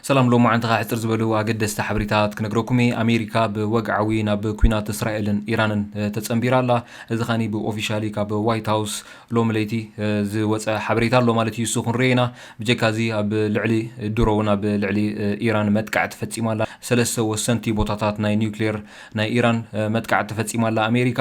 ሰላም፣ ሎማዓንቲ ኸዓ ሕፅር ዝበሉ ኣገደስቲ ሓበሬታት ክነግረኩም እየ። ኣሜሪካ ብወግዓዊ ናብ ኲናት እስራኤልን ኢራንን፣ እ፣ ተፀንቢራ ኣላ። እዚ ኸኒ ብኦፊሻሊ ካብ ዋይት ሃውስ ሎሚ ለይቲ፣ እ፣ ዝወፀ ሓበሬታ ኣሎ ማለት እዩ። እሱ ክንርኢ ኢና። ብጀካ እዚ ኣብ ልዕሊ ድሮ እውን ኣብ ልዕሊ፣ እ፣ ኢራን መጥቃዕቲ ፈፂማ ኣላ። ሰለስተ ወሰንቲ ቦታታት ናይ ኒውክሌር ናይ ኢራን፣ እ፣ መጥቃዕቲ ፈፂማ ኣላ ኣሜሪካ።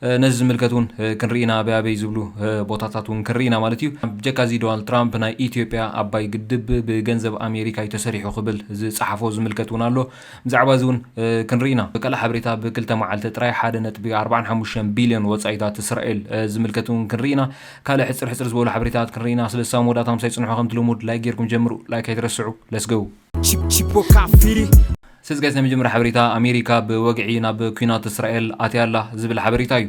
እ፣ ነዚ ዝምልከት እውን፣ እ፣ ክንርኢ ኢና፣ ኣበይ ኣበይ ዝብሉ፣ እ፣ ቦታታት እውን ክንርኢ ኢና ማለት እዩ። ብጀካ እዚ ዶናልድ ትራምፕ ናይ ኢትዮጵያ ኣባይ ግድብ ብገንዘብ ኣሜሪካ እዩ ተሰሪሑ ክብል ዝፀሓፎ ዝምልከት እውን ኣሎ። ብዛዕባ እዚ እውን፣ እ፣ ክንርኢ ኢና። ብቃል ሓበሬታ ብክልተ መዓልቲ ጥራይ ሓደ ነጥቢ ኣርባዓን ሓሙሽተን ቢልዮን ወፃኢታት እስራኤል፣ እ፣ ዝምልከት እውን ክንርኢ ኢና። ካልእ ሕፅር ሕፅር ዝበሉ ሓበሬታት ክንርኢ ኢና። ስለዚ ሳብ መወዳእታ ምሳይ ፅንሑ። ከምቲ ልሙድ ላይክ ጌርኩም ጀምሩ። ላይክ ኣይትረስዑ። Let's go። Chip, chip, ወካ ፊሪ። ሰዚ ጋይስ፣ ናይ መጀመርያ ሓበሬታ፣ ኣሜሪካ ብወግዒ ናብ ኲናት እስራኤል ኣትያ ኣላ ዝብል ሓበሬታ እዩ።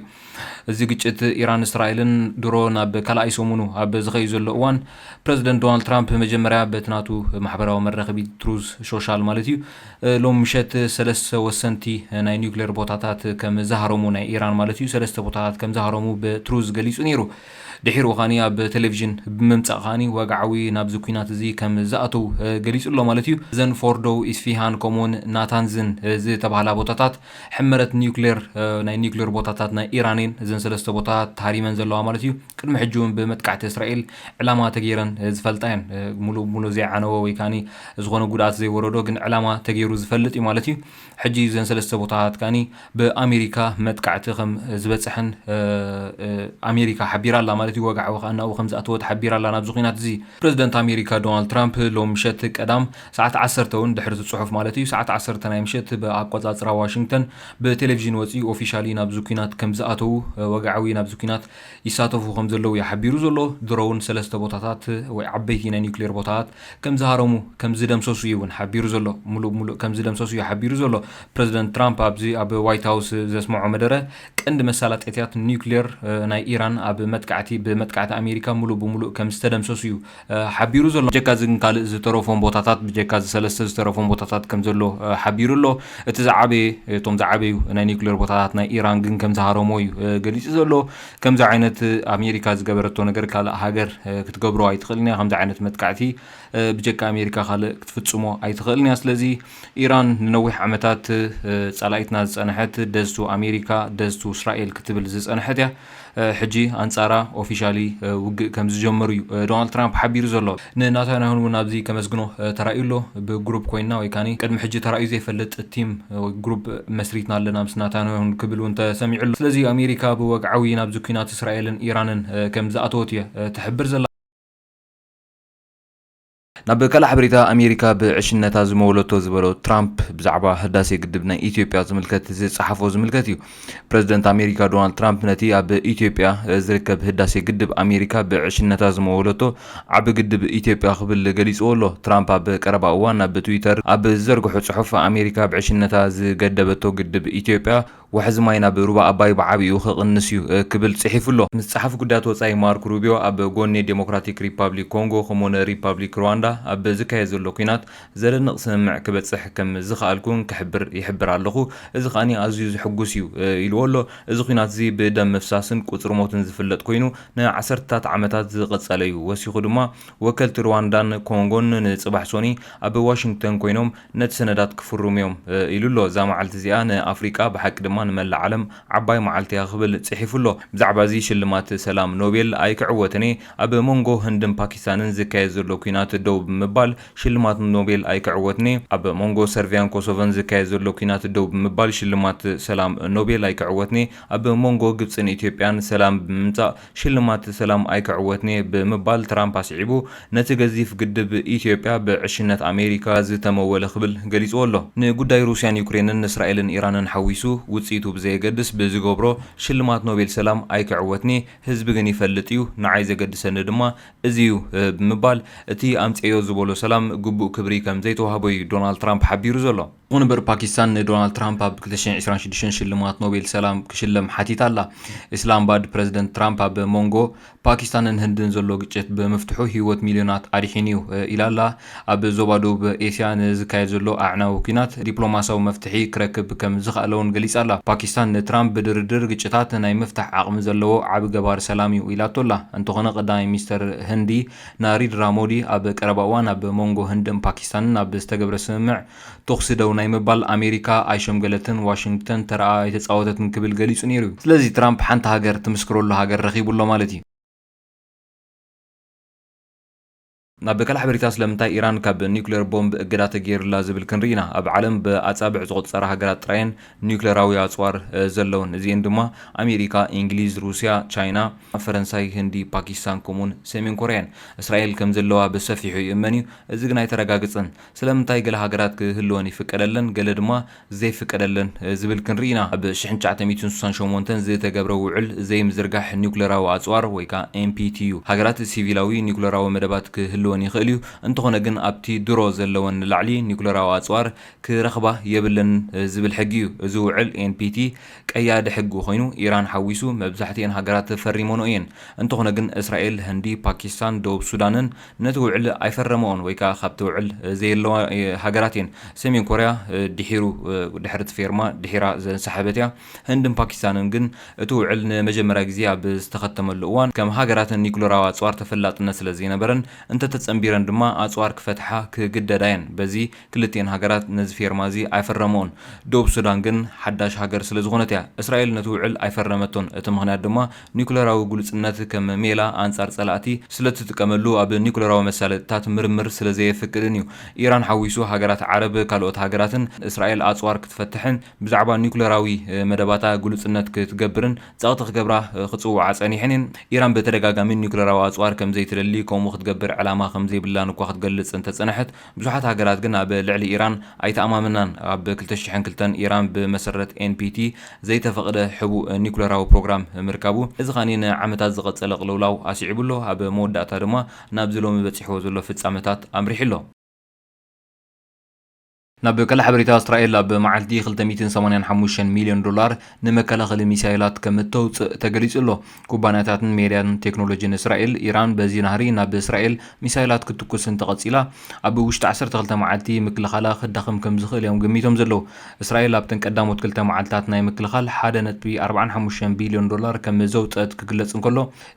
እዚ ግጭት ኢራን እስራኤልን ድሮ ናብ ካልኣይ ሰሙኑ ኣብ ዝኸዩ ዘሎ እዋን፣ ፕረዚደንት ዶናልድ ትራምፕ መጀመርያ በቲ ናቱ ማሕበራዊ መራኸቢ ትሩዝ ሶሻል ማለት እዩ፣ እ፣ ሎም ምሸት ሰለስተ ወሰንቲ ናይ ኒውክሌር ቦታታት ከም ዝሃረሙ፣ ናይ ኢራን ማለት እዩ፣ ሰለስተ ቦታታት ከም ዝሃረሙ ብትሩዝ ገሊጹ ነይሩ። ድሒሩ ኸኣኒ ኣብ ቴሌቪዥን ብምምጻእ ኸኣኒ ወግዓዊ ናብዚ ኲናት እዚ ከም ዝኣተው፣ እ፣ ገሊጹ ኣሎ ማለት እዩ። እዘን ፎርዶ፣ ኢስፊሃን ከምኡውን ናታንዝን፣ እ፣ ዝተባህላ ቦታታት ሕመረት ኒውክሌር፣ እ፣ ናይ ኒውክሌር ቦታታት ናይ ኢራን እየን። እዘን ሰለስተ ቦታታት ተሃሪመን ዘለዋ ማለት እዩ። ቅድሚ ሕጂ እውን ብመጥቃዕቲ እስራኤል ዕላማ ተገይረን፣ እ፣ ዝፈልጣ እየን። እ፣ ሙሉእ ብሙሉእ ዘይዓነወ ወይ ከኣኒ ዝኾነ ጉድኣት ዘይወረዶ ግን ዕላማ ተገይሩ ዝፈልጥ እዩ ማለት እዩ። ሕጂ እዘን ሰለስተ ቦታታት ከኣኒ ብኣሜሪካ መጥቃዕቲ ከም ዝበፅሐን፣ እ፣ እ፣ ኣሜሪካ ሓቢራ ኣላ ማለት እዩ። ወግዓዊ ከኣ ናብኡ ከም ዝኣተወት ሓቢራ ኣላ ናብዚ ኲናት እዚ። ፕረዚደንት ኣሜሪካ ዶናልድ ትራምፕ ሎም ምሸት ቀዳም ሰዓት ዓሰርተ እውን ድሕሪ እቲ ጽሑፍ ማለት እዩ፣ ሰዓት ዓሰርተ ናይ ምሸት ብኣቆጻጽራ ዋሽንግተን ብቴሌቪዥን ወጺኡ ኦፊሻሊ ናብዚ ኲናት ከም ዝኣተዉ፣ እ፣ ወግዓዊ ናብዚ ኲናት ይሳተፉ ከም ዘለዉ እዩ ሓቢሩ ዘሎ። ድሮ እውን ሰለስተ ቦታታት ወይ ዓበይቲ ናይ ኒውክሌር ቦታታት ከም ዝሃረሙ፣ ከም ዝደምሰሱ እዩ እውን ሓቢሩ ዘሎ። ሙሉእ ብሙሉእ ከም ዝደምሰሱ እዩ ሓቢሩ ዘሎ። ፕረዚደንት ትራምፕ ኣብዚ ኣብ ዋይት ሃውስ ዘስምዖ መደረ፣ ቀንዲ መሳለጥያታት ኒውክሌር፣ እ፣ ናይ ኢራን ኣብ መጥቃዕቲ፣ ብመጥቃዕቲ ኣሜሪካ ሙሉእ ብሙሉእ ከም ዝተደምሰሱ እዩ፣ እ፣ ሓቢሩ ዘሎ። ብጀካ እዚ ግን ካልእ ዝተረፎም ቦታታት፣ ብጀካ እዚ ሰለስተ ዝተረፎም ቦታታት ከም ዘሎ፣ እ፣ ሓቢሩ ኣሎ። እቲ ዝዓበየ፣ እቶም ዝዓበዩ ናይ ኒውክሌር ቦታታት ናይ ኢራን ግን ከም ዝሃረሞ እዩ፣ እ፣ ገሊጹ ዘሎ። ከምዚ ዓይነት ኣሜሪካ ዝገበረቶ ነገር ካልእ ሃገር፣ እ፣ ክትገብሮ ኣይትኽእልን እያ። ከምዚ ዓይነት መጥቃዕቲ፣ እ፣ ብጀካ ኣሜሪካ ካልእ ክትፍጽሞ ኣይትኽእልን እያ። ስለዚ ኢራን ንነዊሕ ዓመታት፣ እ፣ ጸላኢትና ዝጸንሐት፣ ደስቱ ኣሜሪካ፣ ደስቱ እስራኤል ክትብል ዝጸንሐት እያ። እ፣ ሕጂ ኣንጻራ ኦፊሻሊ፣ እ፣ ውግእ ከም ዝጀመሩ እዩ፣ እ፣ ዶናልድ ትራምፕ ሓቢሩ ዘሎ። ንናታንያሁን እውን ኣብዚ ከመስግኖ፣ እ፣ ተራእዩ ኣሎ። ብግሩፕ ኮይንና ወይ ካኒ ቅድሚ ሕጂ ተራእዩ ዘይፈልጥ ቲም፣ እ፣ ወይ ግሩፕ መስሪትና ኣለና ምስ ናታንያሁን ክብል እውን ተሰሚዑ ኣሎ። ስለዚ ኣሜሪካ ብወግዓዊ ናብዚ ኲናት እስራኤልን ኢራንን፣ እ፣ ከም ዝኣተወት እየ፣ እ፣ ትሕብር ዘላ። ናብ ካልእ ሓበሬታ፣ ኣሜሪካ ብዕሽነታ ዝመወለቶ ዝበሎ ትራምፕ ብዛዕባ ህዳሴ ግድብ ናይ ኢትዮጵያ ዝምልከት ዝጸሓፎ ዝምልከት እዩ። ፕረዚደንት ኣሜሪካ ዶናልድ ትራምፕ ነቲ ኣብ ኢትዮጵያ ዝርከብ ህዳሴ ግድብ ኣሜሪካ ብዕሽነታ ዝመወለቶ ዓቢ ግድብ ኢትዮጵያ ክብል ገሊጽዎ ኣሎ። ትራምፕ ኣብ ቀረባ እዋን ኣብ ትዊተር ኣብ ዝዘርግሖ ጽሑፍ ኣሜሪካ ብዕሽነታ ዝገደበቶ ግድብ ኢትዮጵያ ወሕዚ ማይ ናብ ሩባ ኣባይ ብዓቢኡ ክቕንስ እዩ፣ እ፣ ክብል ጽሒፉ ኣሎ። ምስ ጸሓፊ ጉዳያት ወጻኢ ማርክ ሩቢዮ ኣብ ጎኒ ዴሞክራቲክ ሪፓብሊክ ኮንጎ ከምኡውን ሪፓብሊክ ሩዋንዳ ኣብ ዝካየድ ዘሎ ኲናት ዘደንቕ ስምምዕ ክበጽሕ ከም ዝኸኣልኩን ክሕብር ይሕብር ኣለኹ። እዚ ከኣኒ ኣዝዩ ዝሕጉስ እዩ፣ እ፣ ኢልዎ ኣሎ። እዚ ኲናት እዚ ብደም ምፍሳስን ቁጽሪ ሞትን ዝፍለጥ ኮይኑ ንዓሰርተታት ዓመታት ዝቐጸለ እዩ። ወሲኹ ድማ ወከልቲ ሩዋንዳን ኮንጎን ንጽባሕ ሶኒ ኣብ ዋሽንግተን ኮይኖም ነቲ ሰነዳት ክፍርሙ እዮም፣ እ፣ ኢሉ ኣሎ። እዛ መዓልቲ እዚኣ ንኣፍሪቃ ብሓቂ ድማ ንመላእ ዓለም ዓባይ መዓልቲ እያ ክብል ጽሒፉ ኣሎ። ብዛዕባ እዚ ሽልማት ሰላም ኖቤል ኣይክዕወትን እየ። ኣብ መንጎ ህንድን ፓኪስታንን ዝካየድ ዘሎ ኲናት ደው ብምባል ሽልማት ኖቤል ኣይክዕወትን እየ። ኣብ መንጎ ሰርቢያን ኮሶቮን ዝካየድ ዘሎ ኲናት ደው ብምባል ሽልማት ሰላም ኖቤል ኣይክዕወትን እየ። ኣብ መንጎ ግብጽን ኢትዮጵያን ሰላም ብምምጻእ ሽልማት ሰላም ኣይክዕወትን እየ ብምባል ትራምፕ ኣስዒቡ፣ ነቲ ገዚፍ ግድብ ኢትዮጵያ ብዕሽነት ኣሜሪካ ዝተመወለ ክብል ገሊጽዎ ኣሎ። ንጉዳይ ሩስያን ዩክሬንን እስራኤልን ኢራንን ሓዊሱ ውጽኢቱ ብዘየገድስ ብዝገብሮ ሽልማት ኖቤል ሰላም ኣይክዕወትን እየ፣ ህዝቢ ግን ይፈልጥ እዩ፣ ንዓይ ዘገድሰኒ ድማ እዚ እዩ፣ እ፣ ብምባል እቲ ኣምጽኤዮ ዝበሎ ሰላም ግቡእ ክብሪ ከም ዘይተዋህቦ እዩ ዶናልድ ትራምፕ ሓቢሩ ዘሎ። ይኹን እምበር፣ ፓኪስታን ንዶናልድ ትራምፕ ኣብ ክልተ ሽሕን ዕስራን ሽዱሽተን ሽልማት ኖቤል ሰላም ክሽለም ሓቲታ ኣላ። ኢስላማባድ፣ ፕረዚደንት ትራምፕ ኣብ መንጎ ፓኪስታንን ህንድን ዘሎ ግጭት ብምፍትሑ ህይወት ሚልዮናት ኣድሒኑ እዩ፣ እ፣ ኢላ ኣላ። ኣብ ዞባ ደቡብ ኤስያ ንዝካየድ ዘሎ ኣዕናዊ ኲናት ዲፕሎማሲያዊ መፍትሒ ክረክብ ከም ዝኸኣለ እውን ገሊጻ ኣላ። ፓኪስታን ንትራምፕ ብድርድር ግጭታት ናይ ምፍታሕ ዓቕሚ ዘለዎ ዓቢ ገባሪ ሰላም እዩ ኢላቶ ኣላ። እንተኾነ ቀዳማይ ሚኒስተር ህንዲ ናሪንድራ ሞዲ ኣብ ቀረባ እዋን ኣብ መንጎ ህንድን ፓኪስታንን ኣብ ዝተገብረ ስምምዕ ተኹሲ ደው ናይ ምባል ኣሜሪካ ኣይሸምገለትን፣ ዋሽንግተን ተራኣ ኣይተጻወተትን ክብል ገሊጹ ነይሩ እዩ። ስለዚ ትራምፕ ሓንቲ ሃገር ትምስክረሉ ሃገር ረኺቡ ኣሎ ማለት እዩ። ናብ ካልእ ሓበሬታ፣ ስለምንታይ ኢራን ካብ ኒውክሌር ቦምብ እገዳ ተገይሩላ ዝብል ክንርኢ ኢና። ኣብ ዓለም ብኣጻብዕ ዝቑጸራ ሃገራት ጥራየን ኒውክሌራዊ ኣጽዋር፣ እ፣ ዘለውን። እዚኤን ድማ ኣሜሪካ፣ እንግሊዝ፣ ሩስያ፣ ቻይና፣ ፈረንሳይ፣ ህንዲ፣ ፓኪስታን ከምኡውን ሰሜን ኮርያን። እስራኤል ከም ዘለዋ ብሰፊሑ ይእመን እዩ። እዚ ግን ኣይተረጋግጽን። ስለምንታይ ገለ ሃገራት ክህልወን ይፍቀደለን፣ ገለ ድማ ዘይፍቀደለን፣ እ፣ ዝብል ክንርኢ ኢና። ኣብ ሽሕን ትሽዓተ ሚእትን ስሳን ሸሞንተን ዝተገብረ ውዕል ዘይምዝርጋሕ ኒውክሌራዊ ኣጽዋር ወይ ከኣ ኤን ፒ ቲ ዩ፣ ሃገራት ሲቪላዊ ኒውክሌራዊ መደባት ክህልወን ይኽእል እዩ። እንተኾነ ግን ኣብቲ ድሮ ዘለወን ንላዕሊ ኒውክሌራዊ ኣጽዋር ክረኽባ የብለን፣ እ፣ ዝብል ሕጊ እዩ። እዚ ውዕል ኤን ፒ ቲ ቀያዲ ሕጊ ኮይኑ ኢራን ሓዊሱ መብዛሕትኤን ሃገራት ፈሪመንኦ እየን። እንተኾነ ግን እስራኤል፣ ህንዲ፣ ፓኪስታን፣ ደቡብ ሱዳንን ነቲ ውዕል ኣይፈረመኦን ወይ ከኣ ካብቲ ውዕል፣ እ፣ ዘየለዋ፣ እ፣ ሃገራት እየን። ሰሜን ኮርያ፣ እ፣ ድሒሩ፣ እ፣ ድሕሪ እቲ ፌርማ ድሒራ ዘንሰሓበት እያ። ህንድን ፓኪስታንን ግን እቲ ውዕል ንመጀመርያ ግዜ ኣብ ዝተኸተመሉ እዋን ከም ሃገራት ኒኩለራዊ ኣጽዋር ተፈላጥነት ስለ ዘይነበረን፣ እንተተጸንቢረን ድማ ኣጽዋር ክፈትሓ ክግደዳ እየን። በዚ ክልቲኤን ሃገራት ነዚ ፌርማ እዚ ኣይፈረመኦን። ደቡብ ሱዳን ግን ሓዳሽ ሃገር ስለ ዝኾነት እያ። እስራኤል ነቲ ውዕል ኣይፈረመቶን። እቲ ምኽንያት ድማ ኒኩለራዊ ግሉጽነት ከም ሜላ ኣንጻር ጸላእቲ ስለ እትጥቀመሉ ኣብ ኒኩለራዊ መሳለጥታት ምርምር ስለ ዘየፍቅድን እዩ። ኢራን ሓዊሱ ሃገራት ዓረብ ካልኦት ሃገራትን እስራኤል ኣጽዋር ክትፈትሕን ብዛዕባ ኒኩለራዊ፣ እ፣ መደባታ ግሉጽነት ክትገብርን ጸቕጢ ክገብራ፣ እ፣ ክጽውዓ ጸኒሐን እየን። ኢራን ብተደጋጋሚ ኒኩለራዊ ኣጽዋር ከም ዘይትደሊ ከምኡ ክትገብር ዕላማ ከም ዘይብላን እኳ ክትገልጽ እንተጸንሐት፣ ብዙሓት ሃገራት ግን ኣብ ልዕሊ ኢራን ኣይተኣማመናን። ኣብ ክልተ ሽሕን ክልተን ኢራን ብመሰረት ኤን ፒ ቲ ዘይተፈቕደ ሕቡእ ኒኩለራዊ ፕሮግራም ምርካቡ፣ እዚ ኸኣ ንዓመታት ዝቐጸለ ቅልውላው ኣስዒቡ ኣሎ። ኣብ መወዳእታ ድማ ናብዚ ሎሚ በጺሕዎ ዘሎ ፍጻመታት ኣምሪሑ ኣሎ። ናብ ካልእ ሓበሬታ፣ እስራኤል ኣብ መዓልቲ ክልተ ሚእትን ሰማንያን ሓሙሽተን ሚልዮን ዶላር ንመከላኸሊ ሚሳይላት ከም እተውጽእ ተገሊጹ ኣሎ። ኩባንያታትን ሜድያን ቴክኖሎጂን እስራኤል፣ ኢራን በዚ ናህሪ ናብ እስራኤል ሚሳይላት ክትትኩስ እንተቐጺላ፣ ኣብ ውሽጢ ዓሰርተ ክልተ መዓልቲ ምክልኻላ ክዳኸም ከም ዝኽእል እዮም ገሚቶም ዘለዉ። እስራኤል ኣብተን ቀዳሞት ክልተ መዓልታት ናይ ምክልኻል ሓደ ነጥቢ ኣርባዓን ሓሙሽተን ቢልዮን ዶላር ከም ዘውጸት ክግለጽ እንከሎ፣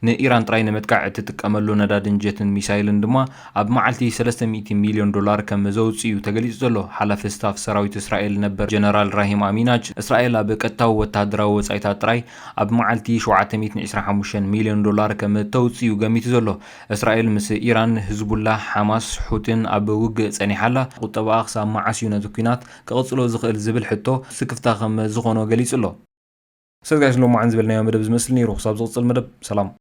ንኢራን ጥራይ ንምጥቃዕ እትጥቀመሉ ነዳድን ጀትን ሚሳይልን ድማ ኣብ መዓልቲ ሰለስተ ሚእቲ ሚልዮን ዶላር ከም ዘውጽእ እዩ ተገሊጹ ዘሎ። ሓላፊ ስታፍ ሰራዊት እስራኤል ነበር ጀነራል ራሂም ኣሚናጅ፣ እስራኤል ኣብ ቀጥታዊ ወተሃደራዊ ወጻኢታት ጥራይ ኣብ መዓልቲ ሸውዓተ ሚእትን ዕስራን ሓሙሽተን ሚልዮን ዶላር ከም ተውጽእ እዩ ገሚቱ ዘሎ። እስራኤል ምስ ኢራን፣ ህዝቡላህ፣ ሓማስ፣ ሑቲን ኣብ ውግእ ጸኒሓ ኣላ። ቁጠባኣ ክሳብ መዓስ እዩ ነቲ ኲናት ክቕጽሎ ዝኽእል ዝብል ሕቶ ስክፍታ ከም ዝኾኖ ገሊጹ ኣሎ። ሰጋሽ ሎማዓን ዝበልናዮ መደብ ዝመስል ነይሩ። ክሳብ ዝቕጽል መደብ፣ ሰላም።